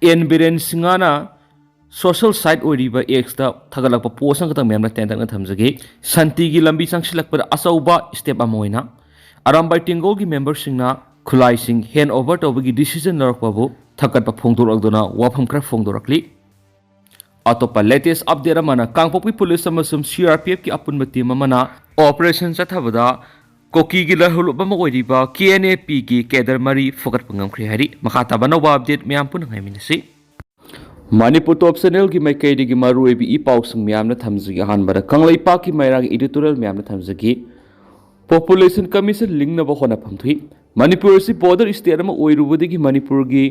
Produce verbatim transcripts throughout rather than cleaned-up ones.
And Biren ꯁꯤꯡꯍꯅ social side ꯑꯣꯏꯔꯤꯕ ꯑꯦꯛꯁꯇ ꯊꯥꯒꯠꯂꯛꯄ ꯄꯣꯁ ꯑꯃꯈꯛꯇꯪ ꯃꯌꯥꯝꯅ ꯇꯦꯟꯇꯛꯅ ꯊꯝꯖꯒꯦ꯫ ꯁꯥꯟꯇꯤꯒꯤ ꯂꯝꯕꯤ ꯆꯪꯁꯤꯜꯂꯛꯄꯗ ꯑꯆꯧꯕ ꯁ꯭ꯇꯦꯞ ꯑꯃ ꯑꯣꯏꯅ ꯑꯔꯥꯝꯕꯥꯏ ꯇꯦꯡꯒꯣꯜꯒꯤ ꯃꯦꯝꯕꯔꯁꯤꯡꯅ ꯈꯨꯠꯂꯥꯏꯁꯤꯡ ꯍꯦꯟ ꯑꯣꯚꯔ ꯇꯧꯕꯒꯤ ꯗꯤꯁꯤꯖꯟ ꯂꯧꯔꯛꯄꯕꯨ ꯊꯥꯒꯠꯄ ꯐꯣꯡꯗꯣꯔꯛꯇꯨꯅ ꯋꯥꯐꯝ ꯈꯔ ꯐꯣꯡꯗꯣꯔꯛꯂꯤ꯫ ꯑꯇꯣꯞꯄ ꯂꯦꯇꯦꯁ ꯑꯞꯗꯦꯠ ꯑꯃꯅ ꯀꯥꯡꯄꯣꯛꯄꯤ ꯄꯨꯂꯤꯁ ꯑꯃꯁꯨꯡ ꯁꯤ ꯑꯥꯔ ꯄꯤ ꯑꯦꯐꯀꯤ ꯑꯄꯨꯟꯕ ꯇꯤꯝ ꯑꯃꯅ ꯑꯣꯄꯔꯦꯁꯟ ꯆꯠꯊꯕꯗ ꯀꯨꯀꯤꯒꯤ ꯂꯥꯏꯍꯧꯂꯨꯞ ꯑꯃ ꯑꯣꯏꯔꯤꯕ ꯀꯦ ꯑꯦꯟ ꯑꯦ ꯄꯤꯒꯤ ꯀꯦꯗꯔ ꯃꯔꯤ ꯐꯨꯒꯠꯄ ꯉꯝꯈ꯭ꯔꯦ ꯍꯥꯏꯔꯤ꯫ ꯃꯈꯥ ꯇꯥꯕ ꯑꯅꯧꯕ ꯑꯞꯗꯦꯠ ꯃꯌꯥꯝ ꯄꯨꯟꯅ ꯉꯥꯏꯃꯤꯟꯅꯁꯤ꯫ ꯃꯅꯤꯄꯨꯔ ꯇꯣꯞ ꯆꯦꯅꯦꯜꯒꯤ ꯃꯥꯏꯀꯩꯗꯒꯤ ꯃꯔꯨꯑꯣꯏꯕ ꯏ ꯄꯥꯎꯁꯤꯡ ꯃꯌꯥꯝꯅ ꯊꯝꯖꯒꯦ꯫ ꯑꯍꯥꯟꯕꯗ ꯀꯪꯂꯩꯄꯥꯛꯀꯤ ꯃꯩꯔꯥꯒꯤ ꯏꯗꯤꯇꯣꯔꯤꯌꯦꯜ ꯃꯌꯥꯝꯅ ꯊꯝꯖꯒꯦ꯫ ꯄꯣꯄꯨꯂꯦꯁꯟ ꯀꯃꯤꯁꯟ ꯂꯤꯡꯅꯕ ꯍꯣꯠꯅꯐꯝ ꯊꯣꯛꯏ꯫ ꯃꯅꯤꯄꯨꯔ ꯑꯁꯤ ꯕꯣꯔꯗꯔ ꯁ꯭ꯇꯦꯠ ꯑꯃ ꯑꯣꯏꯔꯨꯕꯗꯒꯤ ꯃꯅꯤꯄꯨꯔꯒꯤ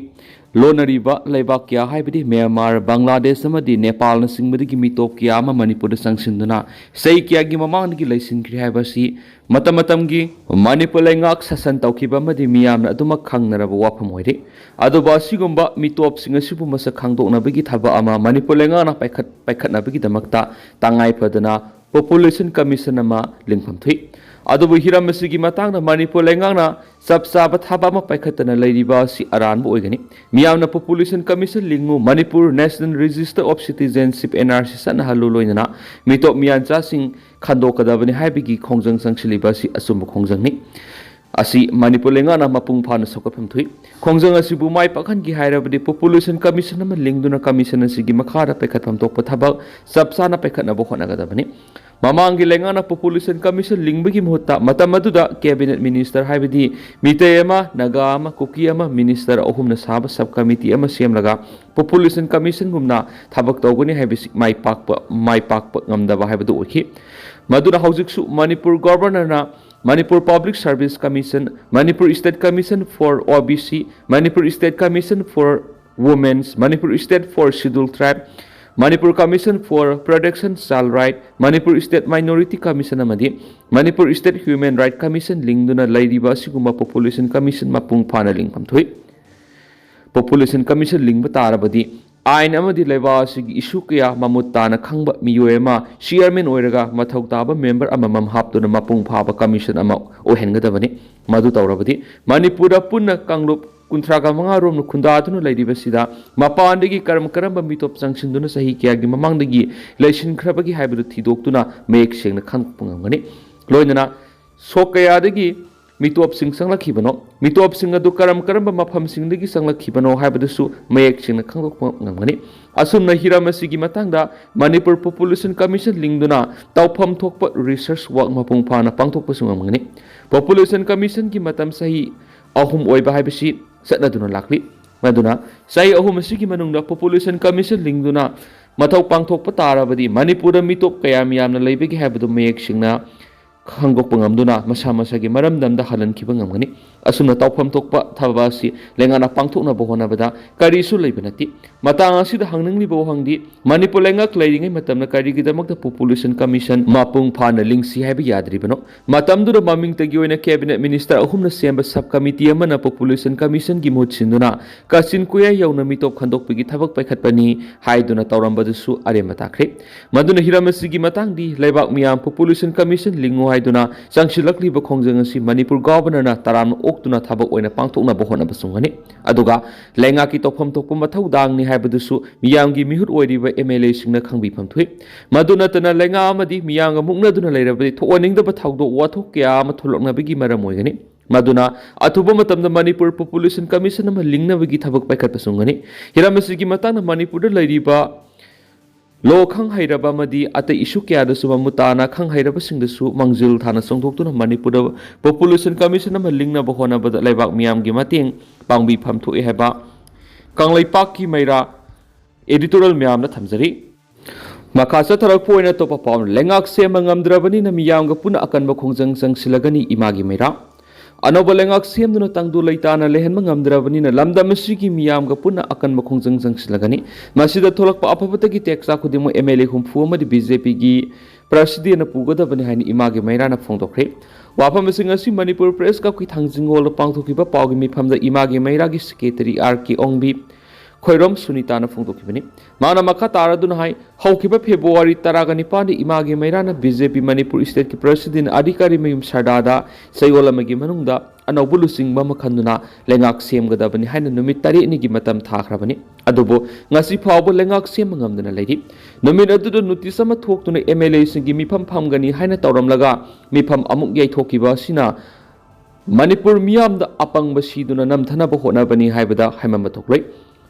ꯂꯣꯟꯅꯔꯤꯕ ꯂꯩꯕꯥꯛ ꯀꯌꯥ, ꯍꯥꯏꯕꯗꯤ ꯃ꯭ꯌꯥꯟꯃꯥꯔ, ꯕꯪꯒ꯭ꯂꯥꯗꯦꯁ ꯑꯃꯗꯤ ꯅꯦꯄꯥꯜꯅꯆꯤꯡꯕꯗꯒꯤ ꯃꯤꯇꯣꯞ ꯀꯌꯥ ꯑꯃ ꯃꯅꯤꯄꯨꯔꯗ ꯆꯪꯁꯤꯟꯗꯨꯅ ꯆꯍꯤ ꯀꯌꯥꯒꯤ ꯃꯃꯥꯡꯗꯒꯤ ꯂꯩꯁꯤꯟꯈ꯭ꯔꯦ ꯍꯥꯏꯕ ꯑꯁꯤ ꯃꯇꯝ ꯃꯇꯝꯒꯤ ꯃꯅꯤꯄꯨꯔ ꯂꯩꯉꯥꯛ ꯁꯥꯁꯟ ꯇꯧꯈꯤꯕ ꯑꯃꯗꯤ ꯃꯤꯌꯥꯝꯅ ꯑꯗꯨꯃꯛ ꯈꯪꯅꯔꯕ ꯋꯥꯐꯝ ꯑꯣꯏꯔꯤ꯫ ꯑꯗꯨꯕꯨ ꯑꯁꯤꯒꯨꯝꯕ ꯃꯤꯇꯣꯞꯁꯤꯡ ꯑꯁꯤꯕꯨ ꯃꯁꯛ ꯈꯪꯗꯣꯛꯅꯕꯒꯤ ꯊꯕꯛ ꯑꯃ ꯃꯅꯤꯄꯨꯔ ꯂꯩꯉꯥꯛꯅ ꯄꯥꯏꯈꯠ-, ꯄꯥꯏꯈꯠꯅꯕꯒꯤꯗꯃꯛꯇ ꯇꯉꯥꯏ ꯐꯗꯅ ꯄꯣꯄꯨꯂꯦꯁꯟ ꯀꯃꯤꯁꯟ ꯑꯃ ꯂꯤꯡꯐꯝ ꯊꯣꯛꯏ꯫ ꯑꯗꯨꯕꯨ ꯍꯤꯔꯝ ꯑꯁꯤꯒꯤ ꯃꯇꯥꯡꯗ ꯃꯅꯤꯄꯨꯔ ꯂꯩꯉꯥꯛꯅ ꯆꯞ ꯆꯥꯕ ꯊꯕꯛ ꯑꯃ ꯄꯥꯏꯈꯠꯇꯅ ꯂꯩꯔꯤꯕ ꯑꯁꯤ ꯑꯔꯥꯟꯕ ꯑꯣꯏꯒꯅꯤ꯫ ꯃꯤꯌꯥꯝꯅ ꯄꯣꯄꯨꯂꯦꯁꯟ ꯀꯃꯤꯁꯟ ꯂꯤꯡꯉꯨ, Manipur national register of citizenship, N R C, ꯆꯠꯅꯍꯜꯂꯨ, ꯂꯣꯏꯅꯅ ꯃꯤꯇꯣꯞ ꯃꯤꯌꯥꯟꯆꯥꯁꯤꯡ ꯈꯟꯗꯣꯛꯀꯗꯕꯅꯤ ꯍꯥꯏꯕꯒꯤ ꯈꯣꯡꯖꯪ ꯆꯪꯁꯤꯜꯂꯤꯕ ꯑꯁꯤ ꯑꯆꯨꯝꯕ ꯈꯣꯡꯖꯪꯅꯤ꯫ ꯑꯁꯤ ꯃꯅꯤꯄꯨꯔ ꯂꯩꯉꯥꯛꯅ ꯃꯄꯨꯡ ꯐꯥꯅ ꯁꯧꯒꯠꯐꯝ ꯊꯣꯛꯏ꯫ ꯈꯣꯡꯖꯪ ꯑꯁꯤꯕꯨ ꯃꯥꯏ ꯄꯥꯛꯍꯟꯒꯦ ꯍꯥꯏꯔꯕꯗꯤ ꯄꯣꯄꯨꯂꯦꯁꯟ ꯀꯃꯤꯁꯟ ꯑꯃ ꯂꯤꯡꯗꯨꯅ ꯀꯃꯤꯁꯟ ꯑꯁꯤꯒꯤ ꯃꯈꯥꯗ ꯄꯥꯏꯈꯠꯐꯝ ꯊꯣꯛꯄ ꯊꯕꯛ ꯆꯞ ꯆꯥꯅ ꯄꯥꯏꯈꯠꯅꯕ ꯍꯣꯠꯅꯒꯗꯕꯅꯤ꯫ ꯃꯃꯥꯡꯒꯤ ꯂꯩꯉꯥꯛꯅ ꯄꯣꯄꯨꯂꯦꯁꯟ ꯀꯃꯤꯁꯟ ꯂꯤꯡꯕꯒꯤ ꯃꯍꯨꯠꯇ ꯃꯇꯝ ꯑꯗꯨꯗ ꯀꯦꯕꯤꯅꯦꯠ ꯃꯤꯅꯤꯁꯇꯔ, ꯍꯥꯏꯕꯗꯤ ꯃꯤꯇꯩ ꯑꯃ, ꯅꯥꯒꯥ ꯑꯃ, ꯀꯨꯀꯤ ꯑꯃ, ꯃꯤꯅꯤꯁꯇꯔ ꯑꯍꯨꯝꯅ ꯁꯥꯕ ꯁꯕ ꯀꯃꯤꯇꯤ ꯑꯃ ꯁꯦꯝꯂꯒ ꯄꯣꯄꯨꯂꯦꯁꯟ ꯀꯃꯤꯁꯟꯒꯨꯝꯅ ꯊꯕꯛ ꯇꯧꯒꯅꯤ ꯍꯥꯏꯕꯁꯤ ꯃꯥꯏ ꯄꯥꯛꯄ, ꯃꯥꯏ ꯄꯥꯛꯄ ꯉꯝꯗꯕ ꯍꯥꯏꯕꯗꯨ ꯑꯣꯏꯈꯤ꯫ ꯃꯗꯨꯅ ꯍꯧꯖꯤꯛꯁꯨ Manipur ꯒꯣꯚꯔꯅꯔꯅ Manipur Public Service Commission, Manipur State Commission for O B C, Manipur State Commission for Women's, Manipur State for Scheduled Tribe, Manipur Commission for Protection Child Right, Manipur State Minority Commission ꯑꯃꯗꯤ Manipur State Human Right Commission ꯂꯤꯡꯗꯨꯅ ꯂꯩꯔꯤꯕ ꯑꯁꯤꯒꯨꯝꯕ population commission ꯃꯄꯨꯡ ꯐꯥꯅ ꯂꯤꯡꯐꯝ ꯊꯣꯛꯏ꯫ Population commission ꯂꯤꯡꯕ ꯇꯥꯔꯕꯗꯤ ꯑꯥꯏꯟ ꯑꯃꯗꯤ ꯂꯩꯕꯥꯛ ꯑꯁꯤꯒꯤ ꯏꯁꯨ ꯀꯌꯥ ꯃꯃꯨꯠ ꯇꯥꯅ ꯈꯪꯕ ꯃꯤꯑꯣꯏ ꯑꯃ ꯆꯤꯌꯔꯃꯦꯟ ꯑꯣꯏꯔꯒ ꯃꯊꯧ ꯇꯥꯕ ꯃꯦꯝꯕꯔ ꯑꯃꯃꯝ ꯍꯥꯞꯇꯨꯅ ꯃꯄꯨꯡ ꯐꯥꯕ ꯀꯃꯤꯁꯟ ꯑꯃ ꯑꯣꯏꯍꯟꯒꯗꯕꯅꯤ꯫ ꯃꯗꯨ ꯇꯧꯔꯕꯗꯤ ꯃꯅꯤꯄꯨꯔꯗ ꯄꯨꯟꯅ ꯀꯥꯡꯂꯨꯞ ꯀꯨꯟꯊ꯭ꯔꯥꯒ ꯃꯉꯥ ꯔꯣꯝꯅ ꯈꯨꯟꯗꯥꯗꯨꯅ ꯂꯩꯔꯤꯕꯁꯤꯗ ꯃꯄꯥꯟꯗꯒꯤ ꯀꯔꯝ ꯀꯔꯝꯕ ꯃꯤꯇꯣꯞ ꯆꯪꯁꯤꯟꯗꯨꯅ ꯆꯍꯤ ꯀꯌꯥꯒꯤ ꯃꯃꯥꯡꯗꯒꯤ ꯂꯩꯁꯤꯟꯈ꯭ꯔꯕꯒꯦ ꯍꯥꯏꯕꯗꯨ ꯊꯤꯗꯣꯛꯇꯨꯅ ꯃꯌꯦꯛ ꯁꯦꯡꯅ ꯈꯪꯗꯣꯛꯄ ꯉꯝꯒꯅꯤ꯫ ꯂꯣꯏꯅꯅ ꯁꯣꯛ ꯀꯌꯥꯗꯒꯤ ꯃꯤꯇꯣꯞꯁꯤꯡ ꯆꯪꯂꯛꯈꯤꯕꯅꯣ, ꯃꯤꯇꯣꯞꯁꯤꯡ ꯑꯗꯨ ꯀꯔꯝ ꯀꯔꯝꯕ ꯃꯐꯝꯁꯤꯡꯗꯒꯤ ꯆꯪꯂꯛꯈꯤꯕꯅꯣ ꯍꯥꯏꯕꯗꯨꯁꯨ ꯃꯌꯦꯛ ꯁꯦꯡꯅ ꯈꯪꯗꯣꯛꯄ ꯉꯝꯒꯅꯤ꯫ ꯑꯁꯨꯝꯅ ꯍꯤꯔꯝ ꯑꯁꯤꯒꯤ ꯃꯇꯥꯡꯗ ꯃꯅꯤꯄꯨꯔ ꯄꯣꯄꯨꯂꯦꯁꯟ ꯀꯃꯤꯁꯟ ꯂꯤꯡꯗꯨꯅ ꯇꯧꯐꯝ ꯊꯣꯛꯄ ꯔꯤꯁꯔꯁ ꯋꯥꯔꯛ ꯃꯄꯨꯡ ꯐꯥꯅ ꯄꯥꯡꯊꯣꯛꯄꯁꯨ ꯉꯝꯒꯅꯤ꯫ ꯄꯣꯄꯨꯂꯦꯁꯟ ꯀꯃꯤꯁꯟꯒꯤ ꯃꯇꯝ ꯆꯍꯤ ꯑꯍꯨꯝ ꯑꯣꯏꯕ ꯍꯥꯏꯕꯁꯤ ꯆꯠꯅꯗꯨꯅ ꯂꯥꯛꯂꯤ꯫ ꯑꯗꯨꯅ ꯆꯍꯤ ꯑꯍꯨꯝ ꯑꯁꯤꯒꯤ ꯃꯅꯨꯡꯗ ꯄꯣꯄꯨꯂꯦꯁꯟ ꯀꯃꯤꯁꯟ ꯂꯤꯡꯗꯨꯅ ꯃꯊꯧ ꯄꯥꯡꯊꯣꯛꯄ ꯇꯥꯔꯕꯗꯤ ꯃꯅꯤꯄꯨꯔꯗ ꯃꯤꯇꯣꯞ ꯀꯌꯥꯝ ꯌꯥꯝꯅ ꯂꯩꯕꯒꯦ ꯍꯥꯏꯕꯗꯨ ꯃꯌꯦꯛ ꯁꯦꯡꯅ ꯈꯪꯗꯣꯛꯄ ꯉꯝꯗꯨꯅ ꯃꯁꯥ ꯃꯁꯥꯒꯤ ꯃꯔꯝꯗꯝꯗ ꯍꯜꯍꯟꯈꯤꯕ ꯉꯝꯒꯅꯤ꯫ ꯑꯁꯨꯝꯅ ꯇꯧꯐꯝ ꯊꯣꯛꯄ ꯊꯕꯛ ꯑꯁꯤ ꯂꯩꯉꯥꯛꯅ ꯄꯥꯡꯊꯣꯛꯅꯕ ꯍꯣꯠꯅꯕꯗ ꯀꯔꯤꯁꯨ ꯂꯩꯕ ꯅꯠꯇꯦ꯫ ꯃꯇꯥꯡ ꯑꯁꯤꯗ ꯍꯪꯅꯤꯡꯂꯤꯕ ꯋꯥꯍꯪꯗꯤ, ꯃꯅꯤꯄꯨꯔ ꯂꯩꯉꯥꯛ ꯂꯩꯔꯤꯉꯩ ꯃꯇꯝꯗ ꯀꯔꯤꯒꯤꯗꯃꯛꯇ ꯄꯣꯄꯨꯂꯦꯁꯟ ꯀꯃꯤꯁꯟ ꯃꯄꯨꯡ ꯐꯥꯅ ꯂꯤꯡꯁꯤ ꯍꯥꯏꯕ ꯌꯥꯗ꯭ꯔꯤꯕꯅꯣ? ꯃꯇꯝꯗꯨꯗ ꯃꯃꯤꯡꯇꯒꯤ ꯑꯣꯏꯅ ꯀꯦꯕꯤꯅꯦꯠ ꯃꯤꯅꯤꯁꯇꯔ ꯑꯍꯨꯝꯅ ꯁꯦꯝꯕ ꯁꯕ ꯀꯃꯤꯇꯤ ꯑꯃꯅ ꯄꯣꯄꯨꯂꯦꯁꯟ ꯀꯃꯤꯁꯟꯒꯤ ꯃꯍꯨꯠ ꯁꯤꯟꯗꯨꯅ ꯀꯥꯆꯤꯟ ꯀꯣꯌꯥ ꯌꯧꯅ ꯃꯤꯇꯣꯞ ꯈꯟꯗꯣꯛꯄꯒꯤ ꯊꯕꯛ ꯄꯥꯏꯈꯠꯄꯅꯤ ꯍꯥꯏꯗꯨꯅ ꯇꯧꯔꯝꯕꯗꯨꯁꯨ ꯑꯔꯦꯝꯕ ꯇꯥꯈ꯭ꯔꯦ꯫ ꯃꯗꯨꯅ ꯍꯤꯔꯝ ꯑꯁꯤꯒꯤ ꯃꯇꯥꯡꯗꯤ ꯂꯩꯕꯥꯛ ꯃꯤꯌꯥꯝ ꯄꯣꯄꯨꯂꯦꯁꯟ ꯀꯃꯤꯁꯟ ꯂꯤꯡꯉꯨ ꯍꯥꯏꯗꯨꯅ ꯆꯪꯁꯤꯜꯂꯛꯂꯤꯕ ꯈꯣꯡꯖꯪ ꯑꯁꯤ ꯃꯅꯤꯄꯨꯔ ꯒꯣꯚꯔꯅꯔꯅ ꯇꯔꯥꯝꯅ ꯑꯣꯛꯇꯨꯅ ꯊꯕꯛ ꯑꯣꯏꯅ ꯄꯥꯡꯊꯣꯛꯅꯕ ꯍꯣꯠꯅꯕꯁꯨ ꯉꯝꯒꯅꯤ꯫ ꯑꯗꯨꯒ ꯂꯩꯉꯥꯛꯀꯤ ꯇꯧꯐꯝ ꯊꯣꯛꯄ ꯃꯊꯧꯗꯥꯡꯅꯤ ꯍꯥꯏꯕꯗꯨꯁꯨ ꯃꯤꯌꯥꯝꯒꯤ ꯃꯤꯍꯨꯠ ꯑꯣꯏꯔꯤꯕ ꯑꯦꯝ ꯑꯦꯜ ꯑꯦꯁꯤꯡꯅ ꯈꯪꯕꯤꯐꯝ ꯊꯣꯛꯏ꯫ ꯃꯗꯨ ꯅꯠꯇꯅ ꯂꯩꯉꯥꯛ ꯑꯃꯗꯤ ꯃꯤꯌꯥꯝꯒ ꯃꯨꯛꯅꯗꯨꯅ ꯂꯩꯔꯕꯗꯤ ꯊꯣꯛꯍꯟꯅꯤꯡꯗꯕ ꯊꯧꯗꯣꯛ ꯋꯥꯊꯣꯛ ꯀꯌꯥ ꯑꯃ ꯊꯣꯛꯂꯛꯅꯕꯒꯤ ꯃꯔꯝ ꯑꯣꯏꯒꯅꯤ꯫ ꯃꯗꯨꯅ ꯑꯊꯨꯕ ꯃꯇꯝꯗ ꯃꯅꯤꯄꯨꯔ ꯄꯣꯄꯨꯂꯦꯁꯟ ꯀꯃꯤꯁꯟ ꯑꯃ ꯂꯤꯡꯅꯕꯒꯤ ꯊꯕꯛ ꯄꯥꯏꯈꯠꯄꯁꯨ ꯉꯝꯒꯅꯤ꯫ ꯍꯤꯔꯝ ꯑꯁꯤꯒꯤ ꯃꯇꯥꯡꯗ ꯃꯅꯤꯄꯨꯔꯗ ꯂꯩꯔꯤꯕ ꯂꯣ ꯈꯪ ꯍꯩꯔꯕ ꯑꯃꯗꯤ ꯑꯇꯩ ꯏꯁꯨ ꯀꯌꯥꯗꯁꯨ ꯃꯃꯨꯠ ꯇꯥꯅ ꯈꯪ ꯍꯩꯔꯕꯁꯤꯡꯗꯁꯨ ꯃꯥꯡꯖꯤꯜ ꯊꯥꯅ ꯆꯣꯡꯊꯣꯛꯇꯨꯅ ꯃꯅꯤꯄꯨꯔꯗ ꯄꯣꯄꯨꯂꯦꯁꯟ ꯀꯃꯤꯁꯟ ꯑꯃ ꯂꯤꯡꯅꯕ ꯍꯣꯠꯅꯕꯗ ꯂꯩꯕꯥꯛ ꯃꯤꯌꯥꯝꯒꯤ ꯃꯇꯦꯡ ꯄꯥꯡꯕꯤꯐꯝ ꯊꯣꯛꯏ ꯍꯥꯏꯕ ꯀꯪꯂꯩꯄꯥꯛꯀꯤ ꯃꯩꯔꯥ ꯑꯦꯗꯤꯇꯣꯔꯤꯌꯦꯜ ꯃꯌꯥꯝꯅ ꯊꯝꯖꯔꯤ꯫ ꯃꯈꯥ ꯆꯠꯊꯔꯛꯄ ꯑꯣꯏꯅ ꯑꯇꯣꯞꯄ ꯄꯥꯎ, ꯂꯩꯉꯥꯛ ꯁꯦꯝꯕ ꯉꯝꯗ꯭ꯔꯕꯅꯤꯅ ꯃꯤꯌꯥꯝꯒ ꯄꯨꯟꯅ ꯑꯀꯟꯕ ꯈꯣꯡꯖꯪ ꯆꯪꯁꯤꯜꯂꯒꯅꯤ, ꯏꯃꯥꯒꯤ ꯃꯩꯔꯥ꯫ ꯑꯅꯧꯕ ꯂꯩꯉꯥꯛ ꯁꯦꯝꯗꯨꯅ ꯇꯪꯗꯨ ꯂꯩꯇꯥꯅ ꯂꯩꯍꯟꯕ ꯉꯝꯗ꯭ꯔꯕꯅꯤꯅ ꯂꯝꯗꯝ ꯑꯁꯤꯒꯤ ꯃꯤꯌꯥꯝꯒ ꯄꯨꯟꯅ ꯑꯀꯟꯕ ꯈꯣꯡꯖꯪ ꯆꯪꯁꯤꯜꯂꯒꯅꯤ꯫ ꯃꯁꯤꯗ ꯊꯣꯛꯂꯛꯄ ꯑꯐꯕꯇꯒꯤ ꯇꯦꯛꯆꯥꯛ ꯈꯨꯗꯤꯡꯃꯛ ꯑꯦꯝ ꯑꯦꯜ ꯑꯦ ꯍꯨꯝꯐꯨ ꯑꯃꯗꯤ ꯕꯤ ꯖꯦ ꯄꯤꯒꯤ ꯄ꯭ꯔꯁꯤꯗꯦꯟꯅ ꯄꯨꯒꯗꯕꯅꯤ ꯍꯥꯏꯅ ꯏꯃꯥꯒꯤ ꯃꯩꯔꯥꯅ ꯐꯣꯡꯗꯣꯛꯈ꯭ꯔꯦ꯫ ꯋꯥꯐꯝꯁꯤꯡ ꯑꯁꯤ ꯃꯅꯤꯄꯨꯔ ꯄ꯭ꯔꯦꯁ ꯀ꯭ꯂꯕꯀꯤ ꯊꯥꯡꯖꯤꯡ ꯍꯣꯜꯗ ꯄꯥꯡꯊꯣꯛꯈꯤꯕ ꯄꯥꯎꯒꯤ ꯃꯤꯐꯝꯗ ꯏꯃꯥꯒꯤ ꯃꯩꯔꯥꯒꯤ ꯁꯦꯀ꯭ꯔꯦꯇꯔꯤ ꯑꯥꯔ ꯀꯦ ꯑꯣꯡꯕꯤ, ꯈꯣꯏꯔꯣꯝ ꯁꯨꯅꯤꯇꯥꯅ ꯐꯣꯡꯗꯣꯛꯈꯤꯕꯅꯤ꯫ ꯃꯥꯅ ꯃꯈꯥ ꯇꯥꯔꯗꯨꯅ ꯍꯥꯏ, ꯍꯧꯈꯤꯕ ꯐꯦꯕ꯭ꯔꯨꯋꯥꯔꯤ ꯇꯔꯥꯒ ꯅꯤꯄꯥꯟꯗ ꯏꯃꯥꯒꯤ ꯃꯩꯔꯥꯅ ꯕꯤ ꯖꯦ ꯄꯤ ꯃꯅꯤꯄꯨꯔ ꯁ꯭ꯇꯦꯠꯀꯤ ꯄ꯭ꯔꯁꯤꯗꯦꯟ ꯑꯙꯤꯀꯥꯔꯤ ꯃꯌꯨꯝ ꯁꯔꯗꯥꯗ ꯆꯌꯣꯜ ꯑꯃꯒꯤ ꯃꯅꯨꯡꯗ ꯑꯅꯧꯕ ꯂꯨꯆꯤꯡꯕ ꯑꯃ ꯈꯟꯗꯨꯅ ꯂꯩꯉꯥꯛ ꯁꯦꯝꯒꯗꯕꯅꯤ ꯍꯥꯏꯅ ꯅꯨꯃꯤꯠ ꯇꯔꯦꯠꯅꯤꯒꯤ ꯃꯇꯝ ꯊꯥꯈ꯭ꯔꯕꯅꯤ꯫ ꯑꯗꯨꯕꯨ ꯉꯁꯤ ꯐꯥꯎꯕ ꯂꯩꯉꯥꯛ ꯁꯦꯝꯕ ꯉꯝꯗꯅ ꯂꯩꯔꯤ꯫ ꯅꯨꯃꯤꯠ ꯑꯗꯨꯗ ꯅꯣꯇꯤꯁ ꯑꯃ ꯊꯣꯛꯇꯨꯅ ꯑꯦꯝ ꯑꯦꯜ ꯑꯦꯁꯤꯡꯒꯤ ꯃꯤꯐꯝ ꯐꯝꯒꯅꯤ ꯍꯥꯏꯅ ꯇꯧꯔꯝꯂꯒ ꯃꯤꯐꯝ ꯑꯃꯨꯛ ꯌꯩꯊꯣꯛꯈꯤꯕ ꯑꯁꯤꯅ ꯃꯅꯤꯄꯨꯔ ꯃꯤꯌꯥꯝꯗ ꯑꯄꯪꯕ ꯁꯤꯗꯨꯅ ꯅꯝꯊꯅꯕ ꯍꯣꯠꯅꯕꯅꯤ ꯍꯥꯏꯕꯗ ꯍꯥꯏꯃꯟꯕ ꯊꯣꯛꯂꯣꯏ꯫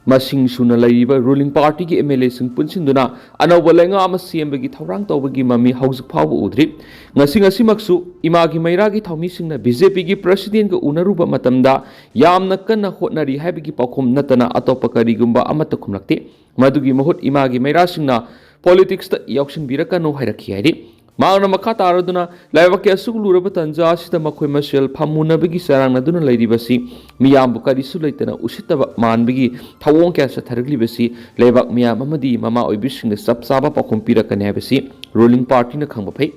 ꯃꯁꯤꯡ ꯁꯨꯅ ꯂꯩꯔꯤꯕ ꯔꯨꯂꯤꯡ ꯄꯥꯔꯇꯤꯒꯤ ꯑꯦꯝ ꯑꯦꯜ ꯑꯦꯁꯤꯡ ꯄꯨꯟꯁꯤꯟꯗꯨꯅ ꯑꯅꯧꯕ ꯂꯩꯉꯥꯛ ꯑꯃ ꯁꯦꯝꯕꯒꯤ ꯊꯧꯔꯥꯡ ꯇꯧꯕꯒꯤ ꯃꯃꯤ ꯍꯧꯖꯤꯛ ꯐꯥꯎꯕ ꯎꯗ꯭ꯔꯤ꯫ ꯉꯁꯤ ꯉꯁꯤꯃꯛꯁꯨ ꯏꯃꯥꯒꯤ ꯃꯩꯔꯥꯒꯤ ꯊꯧꯃꯤꯁꯤꯡꯅ ꯕꯤ ꯖꯦ ꯄꯤꯒꯤ ꯄ꯭ꯔꯁꯤꯗꯦꯟꯒ ꯎꯅꯔꯨꯕ ꯃꯇꯝꯗ ꯌꯥꯝꯅ ꯀꯟꯅ ꯍꯣꯠꯅꯔꯤ ꯍꯥꯏꯕꯒꯤ ꯄꯥꯎꯈꯨꯝ ꯅꯠꯇꯅ ꯑꯇꯣꯞꯄ ꯀꯔꯤꯒꯨꯝꯕ ꯑꯃꯠꯇ ꯈꯨꯝꯂꯛꯇꯦ꯫ ꯃꯗꯨꯒꯤ ꯃꯍꯨꯠ ꯏꯃꯥꯒꯤ ꯃꯩꯔꯥꯁꯤꯡꯅ ꯄꯣꯂꯤꯇꯤꯛꯁꯇ ꯌꯥꯎꯁꯤꯟꯕꯤꯔꯛꯀꯅꯨ ꯍꯥꯏꯔꯛꯈꯤ ꯍꯥꯏꯔꯤ꯫ ꯃꯍꯥꯛꯅ ꯃꯈꯥ ꯇꯥꯔꯗꯨꯅ, ꯂꯩꯕꯥꯛꯀꯤ ꯑꯁꯨꯛ ꯂꯨꯔꯕ ꯇꯥꯟꯖꯥ ꯑꯁꯤꯗ ꯃꯈꯣꯏ ꯃꯁꯦꯜ ꯐꯝꯃꯨꯅꯕꯒꯤ ꯆꯔꯥꯡꯅꯗꯨꯅ ꯂꯩꯔꯤꯕꯁꯤ ꯃꯤꯌꯥꯝꯕꯨ ꯀꯔꯤꯁꯨ ꯂꯩꯇꯅ ꯎꯁꯤꯠꯇꯕ ꯃꯥꯟꯕꯒꯤ ꯊꯧꯑꯣꯡ ꯀꯌꯥ ꯆꯠꯊꯔꯛꯂꯤꯕꯁꯤ ꯂꯩꯕꯥꯛ ꯃꯤꯌꯥꯝ ꯑꯃꯗꯤ ꯃꯃꯥ ꯑꯣꯏꯕꯤꯁꯤꯡꯅ ꯆꯞ ꯆꯥꯕ ꯄꯥꯎꯈꯨꯝ ꯄꯤꯔꯛꯀꯅꯤ ꯍꯥꯏꯕꯁꯤ ꯔꯨꯂꯤꯡ ꯄꯥꯔꯇꯤꯅ ꯈꯪꯕ ꯐꯩ꯫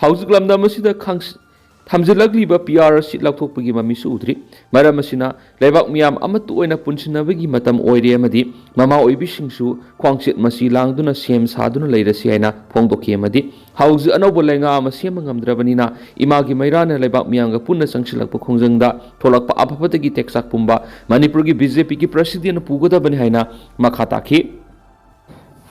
ꯍꯧꯖꯤꯛ ꯂꯝꯗꯝ ꯑꯁꯤꯗ ꯈꯪꯁ-, ꯊꯝꯖꯤꯜꯂꯛꯂꯤꯕ ꯄꯤ ꯑꯥꯔ ꯑꯁꯤ ꯂꯧꯊꯣꯛꯄꯒꯤ ꯃꯃꯤꯁꯨ ꯎꯗ꯭ꯔꯤ꯫ ꯃꯔꯝ ꯑꯁꯤꯅ ꯂꯩꯕꯥꯛ ꯃꯤꯌꯥꯝ ꯑꯃꯠꯇ ꯑꯣꯏꯅ ꯄꯨꯟꯁꯤꯟꯅꯕꯒꯤ ꯃꯇꯝ ꯑꯣꯏꯔꯦ ꯑꯃꯗꯤ ꯃꯃꯥ ꯑꯣꯏꯕꯤꯁꯤꯡꯁꯨ ꯈ꯭ꯋꯥꯡꯆꯦꯠ ꯃꯁꯤ ꯂꯥꯡꯗꯨꯅ ꯁꯦꯝ ꯁꯥꯗꯨꯅ ꯂꯩꯔꯁꯤ ꯍꯥꯏꯅ ꯐꯣꯡꯗꯣꯛꯈꯤ꯫ ꯑꯃꯗꯤ ꯍꯧꯖꯤꯛ ꯑꯅꯧꯕ ꯂꯩꯉꯥꯛ ꯑꯃ ꯁꯦꯝꯕ ꯉꯝꯗ꯭ꯔꯕꯅꯤꯅ ꯏꯃꯥꯒꯤ ꯃꯩꯔꯥꯅ ꯂꯩꯕꯥꯛ ꯃꯤꯌꯥꯝꯒ ꯄꯨꯟꯅ ꯆꯪꯁꯤꯜꯂꯛꯄ ꯈꯣꯡꯖꯪꯗ ꯊꯣꯛꯂꯛꯄ ꯑꯐꯕꯗꯒꯤ ꯇꯦꯛꯆꯥꯛ ꯄꯨꯝꯕ ꯃꯅꯤꯄꯨꯔꯒꯤ ꯕꯤ ꯖꯦ ꯄꯤꯒꯤ ꯄ꯭ꯔꯁꯤꯗꯦꯟꯅ ꯄꯨꯒꯗꯕꯅꯤ ꯍꯥꯏꯅ ꯃꯈꯥ ꯇꯥꯈꯤ꯫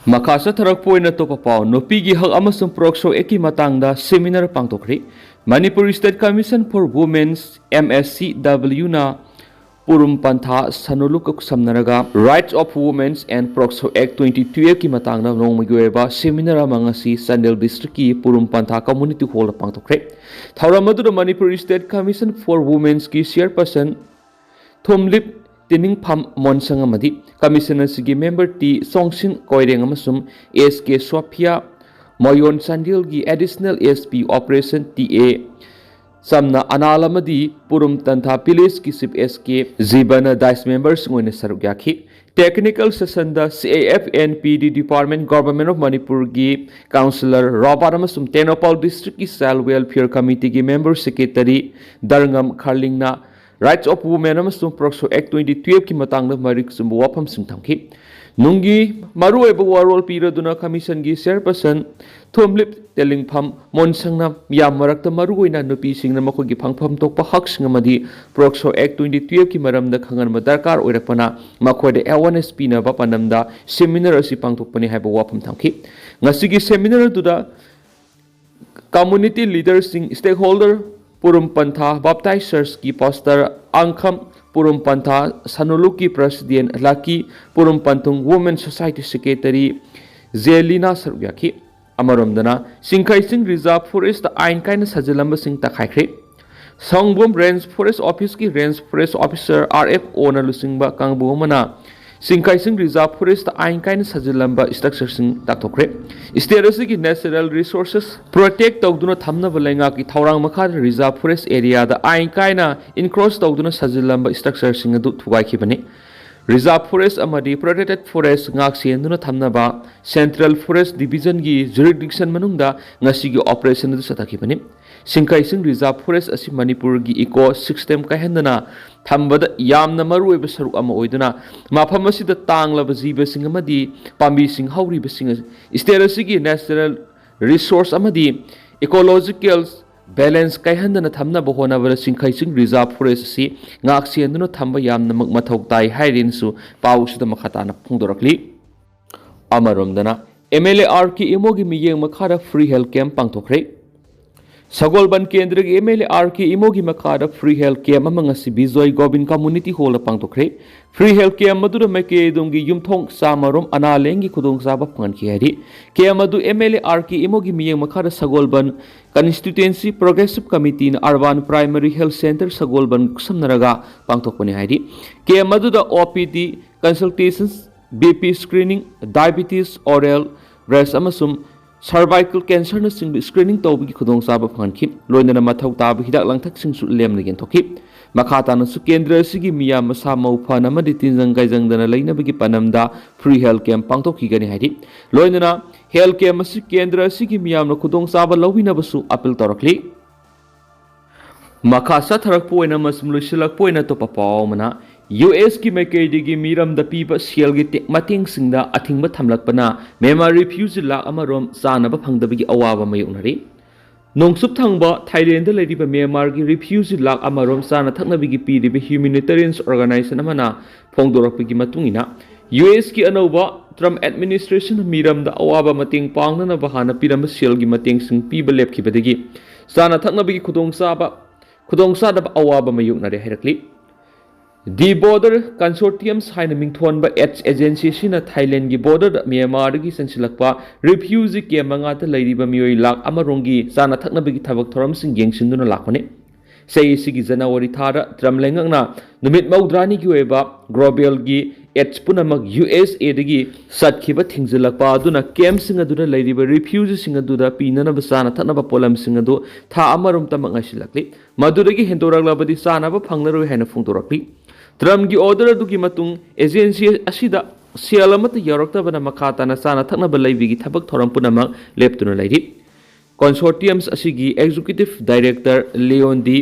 ꯃꯈꯥ ꯆꯠꯊꯔꯛꯄ ꯑꯣꯏꯅ ꯑꯇꯣꯞꯄ ꯄꯥꯎ, ꯅꯨꯄꯤꯒꯤ ꯍꯛ ꯑꯃꯁꯨꯡ ꯄꯣꯛꯁꯣ ꯑꯦꯛꯀꯤ ꯃꯇꯥꯡꯗ ꯁꯦꯃꯤꯅꯥꯔ ꯄꯥꯡꯊꯣꯛꯈ꯭ꯔꯤ꯫ Manipur state commission for women's, M S C ꯗꯕ꯭ꯂꯤꯌꯨꯅ ꯄꯨꯔꯨꯝ ꯄꯟꯊꯥ ꯁꯅꯨꯂꯨꯛꯀ ꯈꯨꯠꯁꯝꯅꯔꯒ Rights of Women and POCSO act twenty ꯇꯨꯌꯦꯜꯐꯀꯤ ꯃꯇꯥꯡꯗ ꯅꯣꯡꯃꯒꯤ ꯑꯣꯏꯕ ꯁꯦꯃꯤꯅꯥꯔ ꯑꯃ ꯉꯁꯤ ꯆꯥꯟꯗꯦꯜ ꯗꯤꯁꯇ꯭ꯔꯤꯛꯀꯤ ꯄꯨꯔꯨꯝ ꯄꯟꯊꯥ ꯀꯝꯃꯨꯅꯤꯇꯤ ꯍꯣꯜꯗ ꯄꯥꯡꯊꯣꯛꯈ꯭ꯔꯦ꯫ ꯊꯧꯔꯝ ꯑꯗꯨꯗ ꯃꯅꯤꯄꯨꯔ ꯁ꯭ꯇꯦꯠ ꯀꯃꯤꯁꯟ ꯐꯣꯔ ꯋꯨꯃꯦꯟꯁꯀꯤ ꯆꯤꯌꯔꯄꯔꯁꯟ ꯊꯨꯝꯂꯤꯞ ꯇꯤꯅꯤꯡꯐꯝ ꯃꯣꯟꯁꯪ ꯑꯃꯗꯤ ꯀꯃꯤꯁꯟ ꯑꯁꯤꯒꯤ ꯃꯦꯝꯕꯔ ꯇꯤ ꯁꯣꯡꯁꯤꯟ ꯀꯣꯏꯔꯦꯡ ꯑꯃꯁꯨꯡ ꯑꯦꯁ ꯀꯦ ꯁꯣꯐꯤꯌꯥ ꯃꯣꯌꯣꯟ ꯆꯥꯟꯗꯦꯜꯒꯤ additional S P operation T A ꯆꯝꯅ ꯑꯅꯥꯜ ꯑꯃꯗꯤ ꯄꯨꯔꯨꯝ ꯇꯟꯊꯥ ꯚꯤꯂꯦꯖꯀꯤ ꯆꯤꯐ ꯑꯦꯁ ꯀꯦ ꯖꯤꯕꯅ ꯗꯥꯏꯁ ꯃꯦꯝꯕꯔꯁꯤꯡ ꯑꯣꯏꯅ ꯁꯔꯨꯛ ꯌꯥꯈꯤ꯫ ꯇꯦꯛꯅꯤꯀꯦꯜ ꯁꯦꯁꯟꯗ C A F and P D department, government of ꯃꯅꯤꯄꯨꯔꯒꯤ ꯀꯥꯎꯟꯁꯤꯂꯔ ꯔꯣꯕꯥꯔꯠ ꯑꯃꯁꯨꯡ ꯇꯦꯡꯅꯧꯄꯥꯜ ꯗꯤꯁꯇ꯭ꯔꯤꯛꯀꯤ ꯆꯥꯏꯜ ꯋꯦꯜꯐꯤꯌꯔ ꯀꯃꯤꯇꯤꯒꯤ ꯃꯦꯝꯕꯔ ꯁꯦꯀ꯭ꯔꯦꯇꯔꯤ ꯗꯔꯉꯝ ꯈꯥꯔꯂꯤꯡꯅ Rights of Women ꯑꯃꯁꯨꯡ ꯄꯣꯛꯁꯣ ꯑꯦꯛ ꯇ꯭ꯋꯦꯟꯇꯤ ꯇꯨꯌꯦꯜꯐꯀꯤ ꯃꯇꯥꯡꯗ ꯃꯔꯤꯛ ꯆꯨꯝꯕ ꯋꯥꯐꯝꯁꯤꯡ ꯊꯝꯈꯤ꯫ ꯅꯨꯡꯒꯤ ꯃꯔꯨꯑꯣꯏꯕ ꯋꯥꯔꯣꯜ ꯄꯤꯔꯗꯨꯅ ꯀꯃꯤꯁꯟꯒꯤ ꯆꯦꯌꯔꯄꯔꯁꯟ ꯊꯣꯝꯂꯤꯞ ꯇꯦꯂꯤꯡꯐꯝ ꯃꯣꯟꯁꯪꯅ ꯃꯤꯌꯥꯝ ꯃꯔꯛꯇ ꯃꯔꯨꯑꯣꯏꯅ ꯅꯨꯄꯤꯁꯤꯡꯅ ꯃꯈꯣꯏꯒꯤ ꯐꯪꯐꯝ ꯊꯣꯛꯄ ꯍꯛꯁꯤꯡ ꯑꯃꯗꯤ ꯄꯣꯛꯁꯣ ꯑꯦꯛ ꯇ꯭ꯋꯦꯟꯇꯤ ꯇꯨꯌꯦꯜꯐꯀꯤ ꯃꯔꯝꯗ ꯈꯪꯍꯟꯕ ꯗꯔꯀꯥꯔ ꯑꯣꯏꯔꯛꯄꯅ ꯃꯈꯣꯏꯗ ꯑꯦꯋꯥꯔꯅꯦꯁ ꯄꯤꯅꯕ ꯄꯥꯟꯗꯝꯗ ꯁꯦꯃꯤꯅꯥꯔ ꯑꯁꯤ ꯄꯥꯡꯊꯣꯛꯄꯅꯤ ꯍꯥꯏꯕ ꯋꯥꯐꯝ ꯊꯝꯈꯤ꯫ ꯉꯁꯤꯒꯤ ꯁꯦꯃꯤꯅꯥꯔ ꯑꯗꯨꯗ ꯀꯝꯃꯨꯅꯤꯇꯤ ꯂꯤꯗꯔꯁꯤꯡ, ꯁ꯭ꯇꯦꯛꯍꯣꯜꯗꯔ, ꯄꯨꯔꯨꯝ ꯄꯟꯊꯥ ꯕꯥꯞꯇꯥꯏꯁ ꯆꯔꯆꯀꯤ ꯄꯥꯁꯇꯔ ꯑꯥꯡꯈꯝ, ꯄꯨꯔꯨꯝ ꯄꯟꯊꯥ ꯁꯅꯨꯂꯨꯛꯀꯤ president Laki, Purum Panthung women society secretary ꯖꯦꯂꯤꯅꯥ ꯁꯔꯨꯛ ꯌꯥꯈꯤ꯫ ꯑꯃꯔꯣꯝꯗꯅ, ꯁꯤꯡꯈꯩꯁꯤꯡ ꯔꯤꯖꯥꯔꯚ ꯐꯣꯔꯦꯁꯇ ꯑꯥꯏꯟ ꯀꯥꯏꯅ ꯁꯥꯖꯤꯜꯂꯝꯕꯁꯤꯡ ꯇꯛꯈꯥꯏꯈ꯭ꯔꯦ꯫ ꯁꯥꯎꯡꯕꯨꯝ ꯔꯦꯟꯖ ꯐꯣꯔꯦꯁ ꯑꯣꯐꯤꯁꯀꯤ range forest officer, R F ꯑꯣꯅ ꯂꯨꯆꯤꯡꯕ ꯀꯥꯡꯕꯨ ꯑꯃꯅ ꯁꯤꯡꯈꯩꯁꯤꯡ ꯔꯤꯖꯥꯔꯚ ꯐꯣꯔꯦꯁꯇ ꯑꯥꯏꯟ ꯀꯥꯏꯅ ꯁꯥꯖꯤꯜꯂꯝꯕ ꯁ꯭ꯇ꯭ꯔꯛꯆꯔꯁꯤꯡ ꯇꯥꯛꯊꯣꯛꯈ꯭ꯔꯦ꯫ ꯁ꯭ꯇꯦꯠ ꯑꯁꯤꯒꯤ ꯅꯦꯆꯔꯦꯜ ꯔꯤꯁꯣꯔꯁꯦꯁ ꯄ꯭ꯔꯣꯇꯦꯛ ꯇꯧꯗꯨꯅ ꯊꯝꯅꯕ ꯂꯩꯉꯥꯛꯀꯤ ꯊꯧꯔꯥꯡ ꯃꯈꯥꯗ ꯔꯤꯖꯥꯔꯚ ꯐꯣꯔꯦꯁ ꯑꯦꯔꯤꯌꯥꯗ ꯑꯥꯏꯟ ꯀꯥꯏꯅ ꯏꯟꯀ꯭ꯔꯣꯆ ꯇꯧꯗꯨꯅ ꯁꯥꯖꯤꯜꯂꯝꯕ ꯁ꯭ꯇ꯭ꯔꯛꯆꯔꯁꯤꯡ ꯑꯗꯨ ꯊꯨꯒꯥꯏꯈꯤꯕꯅꯤ꯫ ꯔꯤꯖꯥꯔꯚ ꯐꯣꯔꯦꯁ ꯑꯃꯗꯤ ꯄ꯭ꯔꯣꯇꯦꯛꯇꯦꯗ ꯐꯣꯔꯦꯁ ꯉꯥꯛ ꯁꯦꯟꯗꯨꯅ ꯊꯝꯅꯕ ꯁꯦꯟꯇ꯭ꯔꯦꯜ ꯐꯣꯔꯦꯁ ꯗꯤꯕꯤꯖꯟꯒꯤ ꯖꯨꯔꯤꯁꯗꯤꯛꯁꯟ ꯃꯅꯨꯡꯗ ꯉꯁꯤꯒꯤ ꯑꯣꯄꯔꯦꯁꯟ ꯑꯗꯨ ꯆꯠꯊꯈꯤꯕꯅꯤ꯫ ꯁꯤꯡꯈꯩꯁꯤꯡ ꯔꯤꯖꯥꯔꯚ ꯐꯣꯔꯦꯁ ꯑꯁꯤ ꯃꯅꯤꯄꯨꯔꯒꯤ ꯏꯀꯣ ꯁꯤꯁꯇꯦꯝ ꯀꯥꯏꯍꯟꯗꯅ ꯊꯝꯕꯗ ꯌꯥꯝꯅ ꯃꯔꯨꯑꯣꯏꯕ ꯁꯔꯨꯛ ꯑꯃ ꯑꯣꯏꯗꯨꯅ, ꯃꯐꯝ ꯑꯁꯤꯗ ꯇꯥꯡꯂꯕ ꯖꯤꯕꯁꯤꯡ ꯑꯃꯗꯤ ꯄꯥꯝꯕꯤꯁꯤꯡ ꯍꯧꯔꯤꯕꯁꯤꯡ ꯑꯁꯤ ꯁ꯭ꯇꯦꯠ ꯑꯁꯤꯒꯤ ꯅꯦꯆꯔꯦꯜ ꯔꯤꯁꯣꯔꯁ ꯑꯃꯗꯤ ꯏꯀꯣꯂꯣꯖꯤꯀꯦꯜ ꯕꯦꯂꯦꯟꯁ ꯀꯥꯏꯍꯟꯗꯅ ꯊꯝꯅꯕ ꯍꯣꯠꯅꯕꯗ ꯁꯤꯡꯈꯩꯁꯤꯡ ꯔꯤꯖꯥꯔꯚ ꯐꯣꯔꯦꯁ ꯑꯁꯤ ꯉꯥꯛ ꯁꯦꯟꯗꯨꯅ ꯊꯝꯕ ꯌꯥꯝꯅꯃꯛ ꯃꯊꯧ ꯇꯥꯏ ꯍꯥꯏꯔꯦꯅꯁꯨ ꯄꯥꯎ ꯑꯁꯤꯗ ꯃꯈꯥ ꯇꯥꯅ ꯐꯣꯡꯗꯣꯔꯛꯂꯤ꯫ ꯑꯃꯔꯣꯝꯗꯅ, M L A R K ꯏꯃꯣꯒꯤ ꯃꯤꯠꯌꯦꯡ ꯃꯈꯥꯗ ꯐ꯭ꯔꯤ ꯍꯦꯜꯊ ꯀꯦꯝꯞ ꯄꯥꯡꯊꯣꯛꯈ꯭ꯔꯦ꯫ ꯁꯒꯣꯜꯕꯟ ꯀꯦꯟꯗ꯭ꯔꯒꯤ M L A R K ꯏꯃꯣꯒꯤ ꯃꯈꯥꯗ ꯐ꯭ꯔꯤ ꯍꯦꯜꯊ ꯀꯦꯝꯞ ꯑꯃ ꯉꯁꯤ ꯕꯤꯖꯣꯏ ꯒꯣꯕꯤꯟ ꯀꯝꯃꯨꯅꯤꯇꯤ ꯍꯣꯜꯗ ꯄꯥꯡꯊꯣꯛꯈ꯭ꯔꯦ꯫ ꯐ꯭ꯔꯤ ꯍꯦꯜꯊ ꯀꯦꯝꯞ ꯑꯗꯨꯗ ꯃꯥꯏꯀꯩ ꯑꯗꯣꯝꯒꯤ ꯌꯨꯝꯊꯣꯡ ꯆꯥꯝꯃꯔꯣꯝ ꯑꯅꯥ ꯂꯥꯌꯦꯡꯒꯤ ꯈꯨꯗꯣꯡꯆꯥꯕ ꯐꯪꯍꯟꯈꯤ ꯍꯥꯏꯔꯤ꯫ ꯀꯦꯝꯞ ꯑꯗꯨ M L A R K ꯏꯃꯣꯒꯤ ꯃꯤꯠꯌꯦꯡ ꯃꯈꯥꯗ ꯁꯒꯣꯜꯕꯟ ꯀꯟꯁꯇꯤꯇ꯭ꯋꯦꯟꯁꯤ ꯄ꯭ꯔꯣꯒ꯭ꯔꯦꯁꯤꯚ ꯀꯃꯤꯇꯤꯅ ꯑꯔꯕꯥꯟ ꯄ꯭ꯔꯥꯏꯃꯔꯤ ꯍꯦꯜꯊ ꯁꯦꯟꯇꯔ ꯁꯒꯣꯜꯕꯟ ꯈꯨꯠꯁꯝꯅꯔꯒ ꯄꯥꯡꯊꯣꯛꯄꯅꯤ ꯍꯥꯏꯔꯤ꯫ ꯀꯦꯝꯞ ꯑꯗꯨꯗ O P D, consultation, B P screening, diabetes, oral ꯔꯦꯁ ꯑꯃꯁꯨꯡ ꯁꯔꯚꯥꯏꯀꯜ ꯀꯦꯟꯁꯔꯅꯆꯤꯡꯕ ꯁ꯭ꯀ꯭ꯔꯤꯅꯤꯡ ꯇꯧꯕꯒꯤ ꯈꯨꯗꯣꯡꯆꯥꯕ ꯐꯪꯍꯟꯈꯤ꯫ ꯂꯣꯏꯅꯅ ꯃꯊꯧ ꯇꯥꯕ ꯍꯤꯗꯥꯛ ꯂꯥꯡꯊꯛꯁꯤꯡꯁꯨ ꯂꯦꯝꯅ ꯌꯦꯟꯊꯣꯛꯈꯤ꯫ ꯃꯈꯥ ꯇꯥꯅꯁꯨ ꯀꯦꯟꯗ꯭ꯔ ꯑꯁꯤꯒꯤ ꯃꯤꯌꯥꯝ ꯃꯁꯥ ꯃꯎ ꯐꯅ ꯑꯃꯗꯤ ꯇꯤꯟꯖꯪ ꯀꯥꯏꯖꯪꯗꯅ ꯂꯩꯅꯕꯒꯤ ꯄꯥꯟꯗꯝꯗ ꯐ꯭ꯔꯤ ꯍꯦꯜꯊ ꯀꯦꯝꯞ ꯄꯥꯡꯊꯣꯛꯈꯤꯒꯅꯤ ꯍꯥꯏꯔꯤ꯫ ꯂꯣꯏꯅꯅ ꯍꯦꯜꯊ ꯀꯦꯝꯞ ꯑꯁꯤ ꯀꯦꯟꯗ꯭ꯔ ꯑꯁꯤꯒꯤ ꯃꯤꯌꯥꯝꯅ ꯈꯨꯗꯣꯡꯆꯥꯕ ꯂꯧꯕꯤꯅꯕꯁꯨ ꯑꯄꯤꯜ ꯇꯧꯔꯛꯂꯤ꯫ ꯃꯈꯥ ꯆꯠꯊꯔꯛꯄ ꯑꯣꯏꯅ ꯑꯃꯁꯨꯡ ꯂꯣꯏꯁꯤꯜꯂꯛꯄ ꯑꯣꯏꯅ ꯑꯇꯣꯞꯄ ꯄꯥꯎ ꯑꯃꯅ, ꯌꯨ ꯑꯦꯁꯀꯤ ꯃꯥꯏꯀꯩꯗꯒꯤ ꯃꯤꯔꯝꯗ ꯄꯤꯕ ꯁꯦꯜꯒꯤ ꯇꯦ-, ꯃꯇꯦꯡꯁꯤꯡꯗ ꯑꯊꯤꯡꯕ ꯊꯝꯂꯛꯄꯅ ꯃ꯭ꯌꯥꯟꯃꯥꯔ ꯔꯤꯐ꯭ꯌꯨꯖꯤ ꯂꯥꯈ ꯑꯃꯔꯣꯝ ꯆꯥꯅꯕ ꯐꯪꯗꯕꯒꯤ ꯑꯋꯥꯕ ꯃꯥꯌꯣꯛꯅꯔꯤ꯫ ꯅꯣꯡꯆꯨꯞ ꯊꯪꯕ ꯊꯥꯏꯂꯦꯟꯗ ꯂꯩꯔꯤꯕ ꯃ꯭ꯌꯥꯟꯃꯥꯔꯒꯤ ꯔꯤꯐ꯭ꯌꯨꯖꯤ ꯂꯥꯈ ꯑꯃꯔꯣꯝ ꯆꯥꯅ ꯊꯛꯅꯕꯒꯤ ꯄꯤꯔꯤꯕ ꯍ꯭ꯌꯨꯃꯤꯅꯤꯇꯦꯔꯤꯌꯟꯁ ꯑꯣꯔꯒꯅꯥꯏꯖꯦꯁꯟ ꯑꯃꯅ ꯐꯣꯡꯗꯣꯔꯛꯄꯒꯤ ꯃꯇꯨꯡ ꯏꯟꯅ, ꯌꯨ ꯑꯦꯁꯀꯤ ꯑꯅꯧꯕ ꯇ꯭ꯔꯝꯞ ꯑꯦꯗꯃꯤꯅꯤꯁꯇ꯭ꯔꯦꯁꯟꯅ ꯃꯤꯔꯝꯗ ꯑꯋꯥꯕ ꯃꯇꯦꯡ ꯄꯥꯡꯅꯅꯕ ꯍꯥꯟꯅ ꯄꯤꯔꯝꯕ ꯁꯦꯜꯒꯤ ꯃꯇꯦꯡꯁꯤꯡ ꯄꯤꯕ ꯂꯦꯞꯈꯤꯕꯗꯒꯤ ꯆꯥꯅ ꯊꯛꯅꯕꯒꯤ ꯈꯨꯗꯣꯡꯆꯥꯕ, ꯈꯨꯗꯣꯡꯆꯥꯗꯕ ꯑꯋꯥꯕ ꯃꯥꯌꯣꯛꯅꯔꯦ ꯍꯥꯏꯔꯛꯂꯤ꯫ ꯗꯤ ꯕꯣꯔꯗꯔ ꯀꯟꯁꯣꯔꯇꯤꯌꯝꯁ ꯍꯥꯏꯅ ꯃꯤꯡꯊꯣꯟꯕ ꯑꯦꯗꯁ ꯑꯦꯖꯦꯟꯁꯤ ꯑꯁꯤꯅ ꯊꯥꯏꯂꯦꯟꯒꯤ ꯕꯣꯔꯗꯔꯗ ꯃ꯭ꯌꯥꯟꯃꯥꯔꯗꯒꯤ ꯆꯪꯁꯤꯜꯂꯛꯄ ꯔꯤꯐ꯭ꯌꯨꯖꯤ ꯀꯦꯝ ꯃꯉꯥꯗ ꯂꯩꯔꯤꯕ ꯃꯤꯑꯣꯏ ꯂꯥꯈ ꯑꯃꯔꯣꯝꯒꯤ ꯆꯥꯅ ꯊꯛꯅꯕꯒꯤ ꯊꯕꯛ ꯊꯧꯔꯝꯁꯤꯡ ꯌꯦꯡꯁꯤꯟꯗꯨꯅ ꯂꯥꯛꯄꯅꯤ꯫ ꯆꯍꯤ ꯑꯁꯤꯒꯤ ꯖꯅꯋꯥꯔꯤ ꯊꯥꯗ ꯇ꯭ꯔꯝꯞ ꯂꯩꯉꯥꯛꯅ ꯅꯨꯃꯤꯠ ꯃꯧꯗ꯭ꯔꯥꯅꯤꯒꯤ ꯑꯣꯏꯕ ꯒ꯭ꯂꯣꯕꯦꯜꯒꯤ ꯑꯦꯗꯁ ꯄꯨꯝꯅꯃꯛ ꯌꯨ ꯑꯦꯁ ꯑꯦꯗꯒꯤ ꯆꯠꯈꯤꯕ ꯊꯤꯡꯖꯤꯜꯂꯛꯄ ꯑꯗꯨꯅ ꯀꯦꯝꯞꯁꯤꯡ ꯑꯗꯨꯗ ꯂꯩꯔꯤꯕ ꯔꯤꯐ꯭ꯌꯨꯖꯤꯁꯤꯡ ꯑꯗꯨꯗ ꯄꯤꯅꯅꯕ ꯆꯥꯅ ꯊꯛꯅꯕ ꯄꯣꯠꯂꯝꯁꯤꯡ ꯑꯗꯨ ꯊꯥ ꯑꯃꯔꯣꯝꯇꯃꯛ ꯉꯥꯏꯁꯤꯜꯂꯛꯂꯤ꯫ ꯃꯗꯨꯗꯒꯤ ꯍꯦꯟꯗꯣꯔꯛꯂꯕꯗꯤ ꯆꯥꯅꯕ ꯐꯪꯂꯔꯣꯏ ꯍꯥꯏꯅ ꯐꯣꯡꯗꯣꯔꯛꯂꯤ꯫ ꯇ꯭ꯔꯝꯞꯀꯤ ꯑꯣꯔꯗꯔ ꯑꯗꯨꯒꯤ ꯃꯇꯨꯡ ꯑꯦꯖꯦꯟꯁꯤ ꯑꯁꯤꯗ ꯁꯦꯜ ꯑꯃꯠꯇ ꯌꯥꯎꯔꯛꯇꯕꯅ ꯃꯈꯥ ꯇꯥꯅ ꯆꯥꯅ ꯊꯛꯅꯕ ꯂꯩꯕꯒꯤ ꯊꯕꯛ ꯊꯧꯔꯝ ꯄꯨꯝꯅꯃꯛ ꯂꯦꯞꯇꯨꯅ ꯂꯩꯔꯤ꯫ ꯀꯟꯁꯣꯔꯇꯤꯌꯝꯁ ꯑꯁꯤꯒꯤ ꯑꯦꯛꯖꯤꯀ꯭ꯌꯨꯇꯤꯚ ꯗꯥꯏꯔꯦꯛꯇꯔ ꯂꯤꯑꯣꯟ ꯗꯤ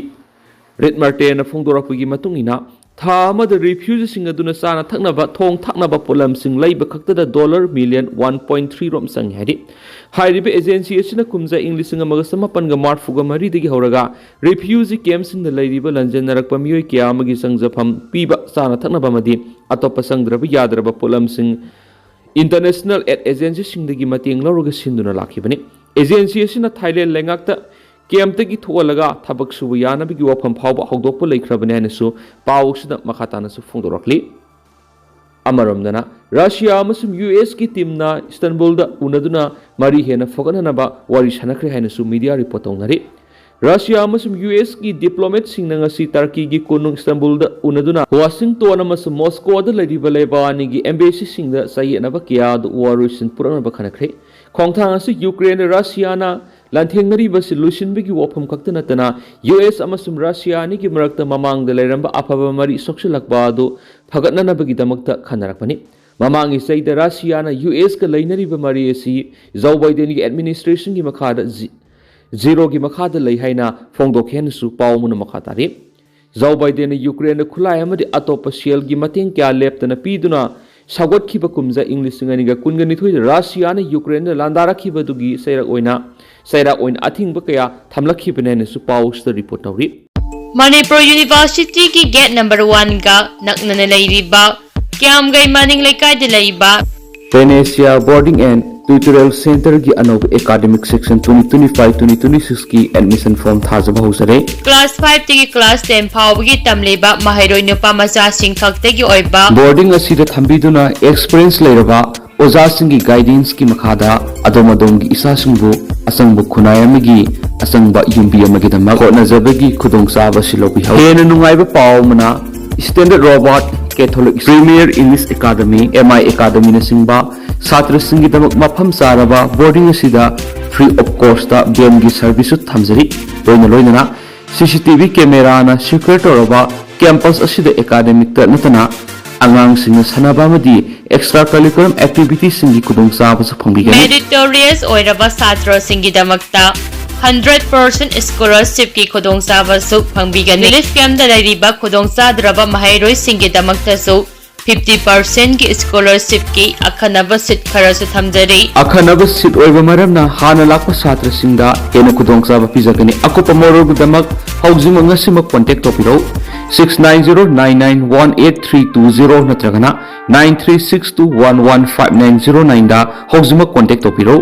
ꯔꯤꯠꯃꯥꯔꯇꯦꯟꯅ ꯐꯣꯡꯗꯣꯔꯛꯄꯒꯤ ꯃꯇꯨꯡ ꯏꯟꯅ, ꯊꯥ ꯑꯃꯗ ꯔꯤꯐ꯭ꯌꯨꯖꯤꯁꯤꯡ ꯑꯗꯨꯅ ꯆꯥꯅ ꯊꯛꯅꯕ, ꯊꯣꯡ ꯊꯥꯛꯅꯕ ꯄꯣꯠꯂꯝꯁꯤꯡ ꯂꯩꯕ ꯈꯛꯇꯗ dollar million one point three ꯔꯣꯝ ꯆꯪꯏ ꯍꯥꯏꯔꯤ꯫ ꯍꯥꯏꯔꯤꯕ ꯑꯦꯖꯦꯟꯁꯤ ꯑꯁꯤꯅ ꯀꯨꯝꯖꯥ ꯏꯪ ꯂꯤꯁꯤꯡ ꯑꯃꯒ ꯆꯃꯥꯄꯟꯒ ꯃꯔꯤꯐꯨꯒ ꯃꯔꯤꯗꯒꯤ ꯍꯧꯔꯒ ꯔꯤꯐ꯭ꯌꯨꯖꯤ ꯀꯦꯝꯞꯁꯤꯡꯗ ꯂꯩꯔꯤꯕ ꯂꯟꯖꯦꯟꯅꯔꯛꯄ ꯃꯤꯑꯣꯏ ꯀꯌꯥ ꯑꯃꯒꯤ ꯆꯪꯖꯐꯝ ꯄꯤꯕ, ꯆꯥꯅ ꯊꯛꯅꯕ ꯑꯃꯗꯤ ꯑꯇꯣꯞꯄ ꯆꯪꯗ꯭ꯔꯕ ꯌꯥꯗ꯭ꯔꯕ ꯄꯣꯠꯂꯝꯁꯤꯡ ꯏꯟꯇꯔꯅꯦꯁꯅꯦꯜ ꯑꯦꯗ ꯑꯦꯖꯦꯟꯁꯤꯁꯤꯡꯗꯒꯤ ꯃꯇꯦꯡ ꯂꯧꯔꯒ ꯁꯤꯟꯗꯨꯅ ꯂꯥꯛꯈꯤꯕꯅꯤ꯫ ꯑꯦꯖꯦꯟꯁꯤ ꯑꯁꯤꯅ ꯊꯥꯏꯂꯦꯟ ꯂꯩꯉꯥꯛꯇ ꯀꯦꯝꯞꯇꯒꯤ ꯊꯣꯛꯍꯜꯂꯒ ꯊꯕꯛ ꯁꯨꯕ ꯌꯥꯅꯕꯒꯤ ꯋꯥꯐꯝ ꯐꯥꯎꯕ ꯍꯧꯗꯣꯛꯄ ꯂꯩꯈ꯭ꯔꯕꯅꯤ ꯍꯥꯏꯅꯁꯨ ꯄꯥꯎ ꯑꯁꯤꯗ ꯃꯈꯥ ꯇꯥꯅꯁꯨ ꯐꯣꯡꯗꯣꯔꯛꯂꯤ꯫ ꯑꯃꯔꯣꯝꯗꯅ, ꯔꯁꯤꯌꯥ ꯑꯃꯁꯨꯡ ꯌꯨ ꯑꯦꯁꯀꯤ ꯇꯤꯝꯅ ꯏꯁꯇꯟꯕꯨꯜꯗ ꯎꯅꯗꯨꯅ ꯃꯔꯤ ꯍꯦꯟꯅ ꯐꯒꯠꯍꯟꯅꯕ ꯋꯥꯔꯤ ꯁꯥꯟꯅꯈ꯭ꯔꯦ ꯍꯥꯏꯅꯁꯨ ꯃꯤꯗꯤꯌꯥ ꯔꯤꯄꯣꯔꯠ ꯇꯧꯅꯔꯤ꯫ ꯔꯁꯤꯌꯥ ꯑꯃꯁꯨꯡ ꯌꯨ ꯑꯦꯁꯀꯤ ꯗꯤꯄ꯭ꯂꯣꯃꯦꯠꯁꯤꯡꯅ ꯉꯁꯤ ꯇꯔꯀꯤꯒꯤ ꯀꯣꯅꯨꯡ ꯏꯁꯇꯟꯕꯨꯜꯗ ꯎꯅꯗꯨꯅ ꯋꯥꯁꯤꯡꯇꯣꯟ ꯑꯃꯁꯨꯡ ꯃꯣꯁꯀꯣꯗ ꯂꯩꯔꯤꯕ ꯂꯩꯕꯥꯛ ꯑꯅꯤꯒꯤ ꯑꯦꯝꯕꯦꯁꯤꯁꯤꯡꯗ ꯆꯌꯦꯠꯅꯕ ꯀꯌꯥ ꯑꯗꯨ ꯋꯥꯔꯣꯏꯁꯤꯟ ꯄꯨꯔꯛꯅꯕ ꯈꯟꯅꯈ꯭ꯔꯦ꯫ ꯈꯣꯡꯊꯥꯡ ꯑꯁꯤ ꯌꯨꯀ꯭ꯔꯦꯟꯗ ꯔꯁꯤꯌꯥꯅ ꯂꯥꯟꯊꯦꯡꯅꯔꯤꯕꯁꯤ ꯂꯣꯏꯁꯤꯟꯕꯒꯤ ꯋꯥꯐꯝ ꯈꯛꯇ ꯅꯠꯇꯅ, ꯌꯨ ꯑꯦꯁ ꯑꯃꯁꯨꯡ ꯔꯁꯤꯌꯥ ꯑꯅꯤꯒꯤ ꯃꯔꯛꯇ ꯃꯃꯥꯡꯗ ꯂꯩꯔꯝꯕ ꯑꯐꯕ ꯃꯔꯤ ꯁꯣꯛꯆꯤꯜꯂꯛꯄ ꯑꯗꯨ ꯐꯒꯠꯅꯅꯕꯒꯤꯗꯃꯛꯇ ꯈꯟꯅꯔꯛꯄꯅꯤ꯫ ꯃꯃꯥꯡꯒꯤ ꯆꯍꯤꯗ ꯔꯁꯤꯌꯥꯅ ꯌꯨ ꯑꯦꯁꯀ ꯂꯩꯅꯔꯤꯕ ꯃꯔꯤ ꯑꯁꯤ ꯖꯣ ꯕꯥꯏꯗꯦꯟꯒꯤ ꯑꯦꯗꯃꯤꯅꯤꯁꯇ꯭ꯔꯦꯁꯟꯒꯤ ꯃꯈꯥꯗ ꯖꯤ-, ꯖꯤꯔꯣꯒꯤ ꯃꯈꯥꯗ ꯂꯩ ꯍꯥꯏꯅ ꯐꯣꯡꯗꯣꯛꯈꯤ ꯍꯥꯏꯅꯁꯨ ꯄꯥꯎ ꯑꯃꯅ ꯃꯈꯥ ꯇꯥꯔꯤ꯫ ꯖꯣ ꯕꯥꯏꯗꯦꯟꯅ ꯌꯨꯀ꯭ꯔꯦꯟꯗ ꯈꯨꯠꯂꯥꯏ ꯑꯃꯗꯤ ꯑꯇꯣꯞꯄ ꯁꯦꯜꯒꯤ ꯃꯇꯦꯡ ꯀꯌꯥ ꯂꯦꯞꯇꯅ ꯄꯤꯗꯨꯅ ꯁꯧꯒꯠꯈꯤꯕ ꯀꯨꯝꯖꯥ ꯏꯪ ꯂꯤꯁꯤꯡ ꯑꯅꯤꯒ ꯀꯨꯟꯒ ꯅꯤꯊꯣꯏꯗ ꯔꯁꯤꯌꯥꯅ ꯌꯨꯀ꯭ꯔꯦꯟꯗ ꯂꯥꯟꯗꯥꯔꯛꯈꯤꯕꯗꯨꯒꯤ ꯆꯩꯔꯛ ꯑꯣꯏꯅ ꯆꯩꯔꯥꯛ ꯑꯣꯏꯅ ꯑꯊꯤꯡꯕ ꯀꯌꯥ ꯊꯝꯂꯛꯈꯤꯕꯅꯤ ꯍꯥꯏꯅꯁꯨ ꯄꯥꯎ ꯑꯁꯤꯗ ꯔꯤꯄꯣꯔꯠ ꯇꯧꯔꯤ꯫ ꯃꯅꯤꯄꯨꯔ ꯌꯨꯅꯤꯚꯔꯁꯤꯇꯤꯒꯤ ꯒꯦꯠ ꯅꯝꯕꯔ ꯋꯥꯟꯒ ꯅꯛꯅꯅ ꯂꯩꯔꯤꯕ ꯀ꯭ꯌꯥꯝꯒꯩ ꯃꯅꯤꯡ ꯂꯩꯀꯥꯏꯗ ꯂꯩꯕ Panesia Boarding and Tutorial Centerꯒꯤ ꯑꯅꯧꯕ academic session twenty twenty-five twenty twenty-sixꯀꯤ admission form ꯊꯥꯖꯕ ꯍꯧꯖꯔꯦ꯫ ꯀ꯭ꯂꯥꯁ ꯐꯥꯏꯚꯇꯒꯤ ꯀ꯭ꯂꯥꯁ ꯇꯦꯟ ꯐꯥꯎꯕꯒꯤ ꯇꯝꯂꯤꯕ ꯃꯍꯩꯔꯣꯏ ꯅꯨꯄꯥ ꯃꯆꯥꯁꯤꯡ ꯈꯛꯇꯒꯤ ꯑꯣꯏꯕ Boarding ꯑꯁꯤꯗ ꯊꯝꯕꯤꯗꯨꯅ experience ꯂꯩꯔꯕ ꯑꯣꯖꯥꯁꯤꯡꯒꯤ guidanceꯀꯤ ꯃꯈꯥꯗ ꯑꯗꯣꯝ ꯑꯗꯣꯝꯒꯤ ꯏꯆꯥꯁꯤꯡꯕꯨ ꯑꯆꯪꯕ ꯈꯨꯟꯅꯥꯏ ꯑꯃꯒꯤ ꯑꯆꯪꯕ ꯌꯨꯝꯕꯤ ꯑꯃꯒꯤꯗꯃꯛ ꯍꯣꯠꯅꯖꯕꯒꯤ ꯈꯨꯗꯣꯡꯆꯥꯕ ꯑꯁꯤ ꯂꯧꯕꯤꯍꯧ꯫ ꯍꯦꯟꯅ ꯅꯨꯡꯉꯥꯏꯕ ꯄꯥꯎ ꯑꯃꯅ, Standard Robert, Catholic Premier English Academy, M I Academyꯅꯆꯤꯡꯕ ꯁꯥꯇ꯭ꯔꯁꯤꯡꯒꯤꯗꯃꯛ ꯃꯐꯝ ꯆꯥꯔꯕ boarding ꯑꯁꯤꯗ free of costꯇ vanꯒꯤ serviceꯁꯨ ꯊꯝꯖꯔꯤ꯫ ꯂꯣꯏꯅ ꯂꯣꯏꯅꯅ C C T V cameraꯅ secure ꯇꯧꯔꯕ campus ꯑꯁꯤꯗ academicꯇ ꯅꯠꯇꯅ ꯑꯉꯥꯡꯁꯤꯡꯅ ꯁꯥꯟꯅꯕ ꯑꯃꯗꯤ extra curriculum activityꯁꯤꯡꯒꯤ ꯈꯨꯗꯣꯡꯆꯥꯕꯁꯨ ꯐꯪꯕꯤꯒꯅꯤ꯫ Meritorious ꯑꯣꯏꯔꯕ ꯁꯥꯇ꯭ꯔꯁꯤꯡꯒꯤꯗꯃꯛꯇ hundred percent scholarshipꯀꯤ ꯈꯨꯗꯣꯡꯆꯥꯕꯁꯨ ꯐꯪꯕꯤꯒꯅꯤ꯫ Relief campꯇ ꯂꯩꯔꯤꯕ ꯈꯨꯗꯣꯡꯆꯥꯗ꯭ꯔꯕ ꯃꯍꯩꯔꯣꯏꯁꯤꯡꯒꯤꯗꯃꯛꯇꯁꯨ fifty percentꯀꯤ scholarshipꯀꯤ ꯑꯈꯟꯅꯕ seat ꯈꯔꯁꯨ ꯊꯝꯖꯔꯤ꯫ ꯑꯈꯟꯅꯕ seat ꯑꯣꯏꯕ ꯃꯔꯝꯅ ꯍꯥꯟꯅ ꯂꯥꯛꯄ ꯁꯥꯇ꯭ꯔꯁꯤꯡꯗ ꯍꯦꯟꯅ ꯈꯨꯗꯣꯡꯆꯥꯕ ꯄꯤꯖꯒꯅꯤ꯫ ꯑꯀꯨꯞꯄ ꯃꯔꯣꯜꯒꯤꯗꯃꯛ ꯍꯧꯖꯤꯛꯃꯛ ꯉꯁꯤꯃꯛ contact ꯇꯧꯕꯤꯔꯧ꯫ Six nine zero nine nine one eight three two zero ꯅꯠꯇ꯭ꯔꯒꯅ nine three six two one one five nine zero nineꯗ ꯍꯧꯖꯤꯛꯃꯛ contact ꯇꯧꯕꯤꯔꯧ꯫